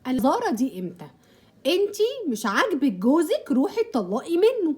الزارة دي امتى؟ انتي مش عاجبك جوزك روحي اتطلقي منه.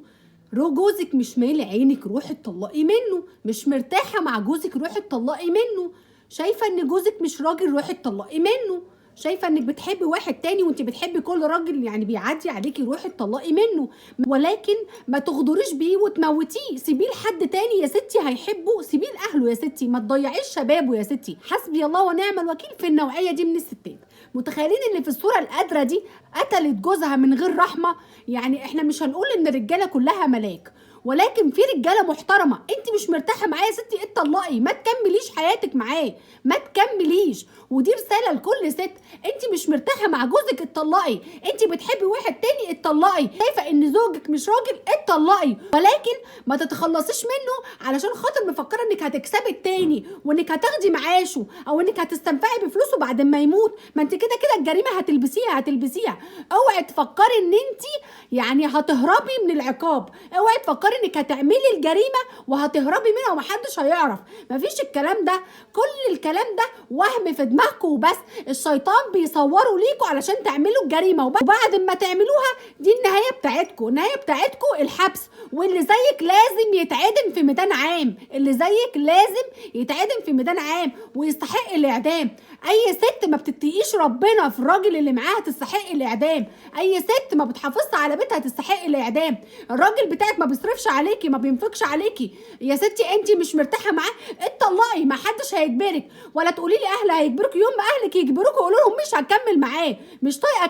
جوزك مش مالي عينك روحي اتطلقي منه. مش مرتاحة مع جوزك روحي اتطلقي منه. شايفة ان جوزك مش راجل روحي اتطلقي منه. شايفة انك بتحبي واحد تاني وانت بتحبي كل راجل يعني بيعدي عليكي روحي اتطلقي منه. ولكن ما تغدريش بيه وتموتيه، سيبيه لحد تاني يا ستي هيحبه، سيبيه لاهله يا ستي، ما تضيعيش شبابه يا ستي. حسبي الله ونعم الوكيل في النوعية دي من الستات. متخيلين ان في الصورة القادرة دي قتلت جوزها من غير رحمة؟ يعني احنا مش هنقول ان الرجالة كلها ملاك، ولكن في رجاله محترمه. انت مش مرتاحة معاه يا ستي اتطلقي، ما تكمليش حياتك معاه، ما تكمليش. ودي رسالة لكل ست، انت مش مرتاحة مع جوزك اتطلقي، انت بتحبي واحد تاني اتطلقي، شايفه ان زوجك مش راجل اتطلقي، ولكن ما تتخلصيش منه علشان خاطر مفكرة انك هتكسبي التاني وانك هتاخدي معاشه او انك هتستنفعي بفلوسه بعد ما يموت. ما انت كده كده الجريمة هتلبسيها هتلبسيها. اوعي تفكري ان انت يعني هتهربي من العقاب، اوعي تفكري انك هتعملي الجريمة وهتهربي منها ومحدش هيعرف. مفيش الكلام ده، كل الكلام ده وهم في دماغكم وبس. الشيطان بيصوروا ليكوا علشان تعملوا الجريمة، وبعد ما تعملوها دي النهاية بتاعتكم. النهاية بتاعتكم الحبس، واللي زيك لازم يتعدم في ميدان عام، اللي زيك لازم يتعدم في ميدان عام ويستحق الاعدام. اي ست ما بتتقيش ربنا في الراجل اللي معاها تستحق الاعدام. اي ست ما بتحافظش على بيتها تستحق الاعدام. الراجل بتاعك ما بيصرفش عليكي، ما بينفقش عليكي يا ستي، انت مش مرتاحة معاه اتطلقي، ما حدش هيجبرك. ولا تقولي لي اهل هيجبرك، يوم ما اهلك يجبروك قولوا لهم مش هكمل معاه، مش طايقة.